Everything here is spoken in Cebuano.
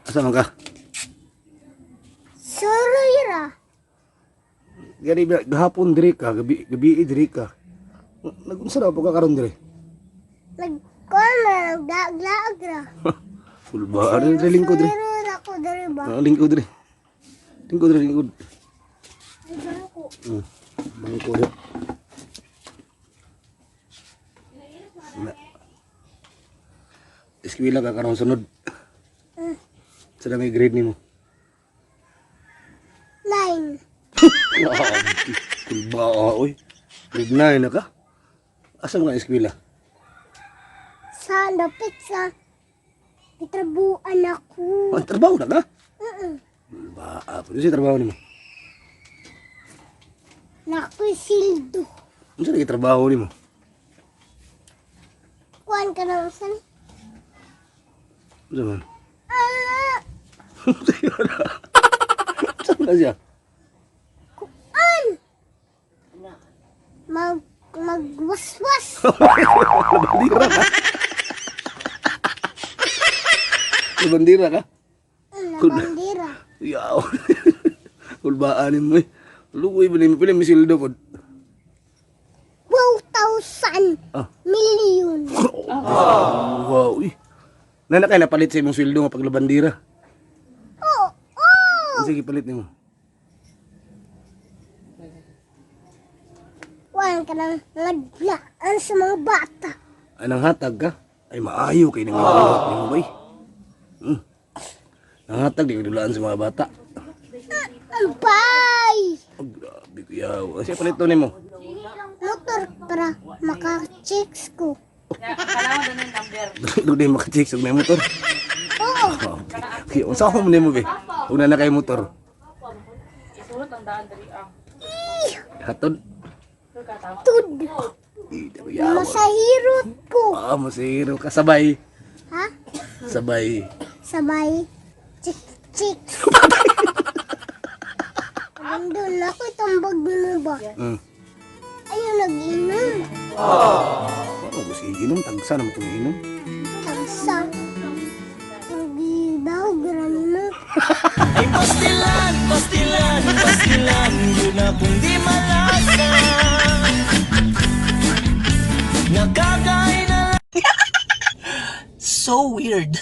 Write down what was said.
Asa man ka? Suroy ra. Gani ba gahapon diri ka, gabi gabi diri ka. Nagunsa na po ka karon diri? Nagkuan na, naglaag ra. Kulba, ano diri lingkod diri? Suroy ra ko diri ba? Ah, lingkod diri. Lingkod diri, lingkod. Ay, bangko. Bangko diri. Na. Eskwela ka karon sunod. Sa may grade nimo? 9. Kulba, oy. Grade 9 na ka? Asa mga eskwela? Sa dapit sa gitrabuan ako. Ang trabaho na ka? Mm. Kulba, ako. Ano trabaho nimo? Nakoy sildo. Ano sa trabaho nimo? Kuan ka na usan? Ano man? Ah, Saan na siya? kuan. Mag magwaswas. Labandira ka? Labandira ka? Labandira. Yaw. Kulbaanin mo eh. Lukoy ba nimo? Pila may sildo po. 1,000 million. Wow. Eh. Nana kay napalit sa imong sweldo nga paglabandira. Oh, oh. Sige, palit nimo. Kuan ka nang naglaan sa mga bata. Ay, nanghatag ka? Ay, maayo kay nang buhat nimo bay. Nanghatag di dulaan sa mga bata. Ampay! Oh, grabe kuya. Ay, siya palit to nimo. Motor para maka-checks ko. Doon din maka-check sa may motor. Oo, Oh, okay. Unsa ko nimo be? Una na kay motor. Isulot ang daan diri ah. Hatod. tud. Ida kuya. Masahirot ko. Ah, masiro ka sabay. Ha? Sabay. Sabay. Chik, chik. Doon ako itambag mo ba? Ayun, nag-inom. Oh, gusto inom tagsa naman itong inom. Tagsa. Pero gibawag rani mo. Ay pastilan, pastilan, pastilan. Yun na kung di malasa. Nakakain na. So weird.